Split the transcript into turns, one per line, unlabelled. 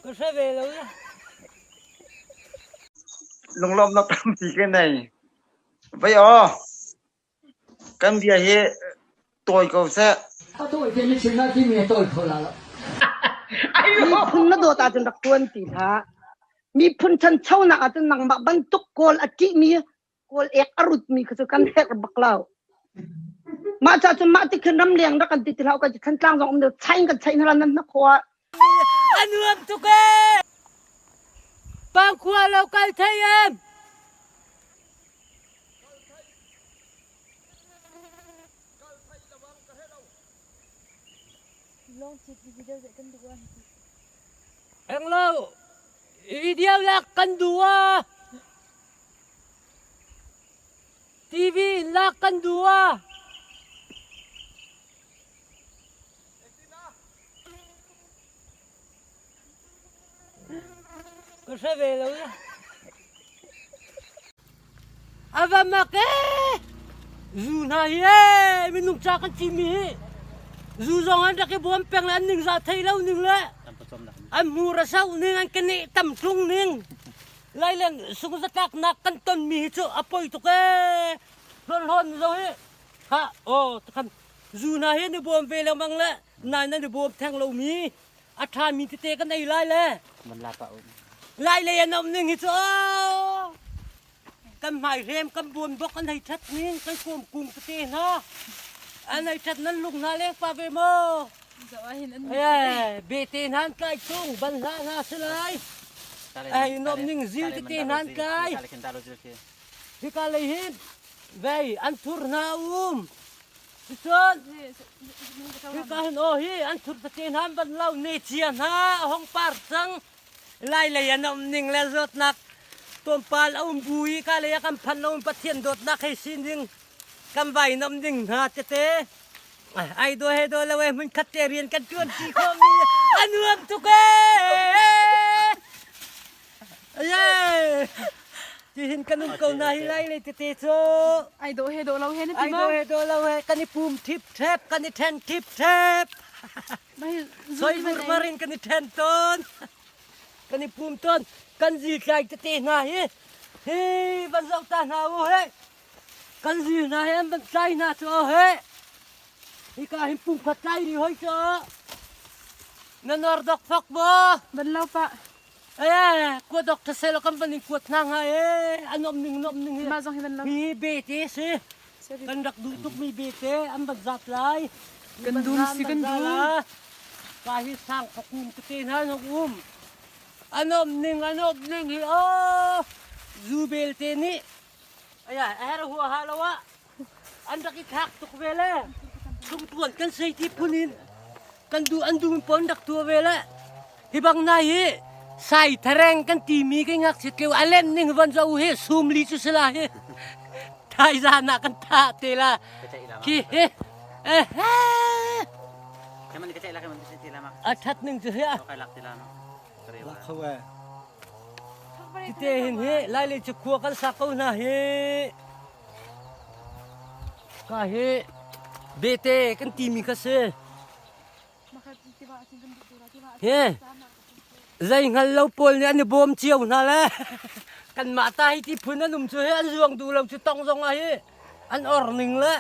Ka hre ve lo na.
Lunglawmhnak tampi ka nei. Vai aw, kan bia hi tawi ko seh.
A tawi te na chim na timi a tawi kho la lo.
Miphun na dawt ahcun rak tuan ti hlah. Miphun ṭhanchonak ahcun nangmah bantuk Kawl a ṭihmi Kawl ek a rutmi kha cu kan herh bak lo. Mah ca cun mah ti khin ramleng rak kan ti ti hlah kan ti Thantlang zong um deuh chain kan chain hna nan na khua.
A nuam tuk ee. Pangkhua lo kal thei em. Englo video lak kan duh ah. TV in lak kan duh ah. Ka hre ve lo na. A va mak ee! Zu hna hi ee minung ca kan cimi hi zu zong an rak i bawm peng le an ningzah thei lo ning le an hmur a sauh ning an keneh tam ṭung ning Lailen sungzatlaknak kan tonmi hi cu a poi tuk ee. Hlawn zo hi ha aw takhan zu hna hi ni bawm ve lengmang le nai nan i bawm theng lomi a ṭhami tete kan ei lai le
Man la pa um.
Lai lei an um ning hi cu aw kan hmai hrem kan buan bok an hei ṭhat ning kan kawm kung tete hna an hei ṭhat nan lung hna leng pa ve maw Eh, bete hna an tlai tung ban hlah hna si lai ai nom ning zil tete hna an tlai hika lei hin vei an thur hna um Cun hika hin aw hi an thur tete hna an ban lo ne cia hna a hong par cang lai lei an um ning le zawtnak tlawmpal a um bu i ka lei ah kan phanh lo in Pathian dawtnak hei si ning kan vai nom ding hna tete ai do he do lo e hmun khat te rian kan tuan ti kho mi a nuam tuk ee Aye tihin kan um ko na hi lai le tete cu
ai do he do lo he na ti
ai do he do lo he kan i pum thip thep kan i then thip thep Soi vurmar in kan i ṭhen tawn. Kan i pum tawn. Kan ziltlai tete hna hi hi van zoh ta hna u he. Kan zil hna hi an van tlai hna cu he. Hika hin pumkhat tlai ri hoi cu. Na nor dok fok maw?
Ban lo pa.
Eh, kuat dok thasel kan van in kuat hna nga eh. An om ning nom ning hi.
Ma zong hi ban lo.
Hi bete si. Kan rak duh tukmi bete an van zat lai.
Kan dum si kan dum.
Ka hi sang khokum tete hna an um. An om ning an om ning hi oh zu belte nih aya a her hua ha lo ah an rak i thlak tuk ve le chungtuan kan sei ti phun in kan du an du pon rak tua ve le hi bang na hi sai thareng kan timi kai ngakchia tleu a len ning van zo hi sum li cu sila hi thai zan ah kan tha te la khi he eh a that ning cu hi a Tite hin hi lai le cu khua kan sa ko hna hi ka hi bete kan timi kha si Hi zei hngal lo pawl nih an i bawm cio hna le kanmah ta hi ti phun an um cu hi an zuang duh lo cu tong zong ah hi an or ning le.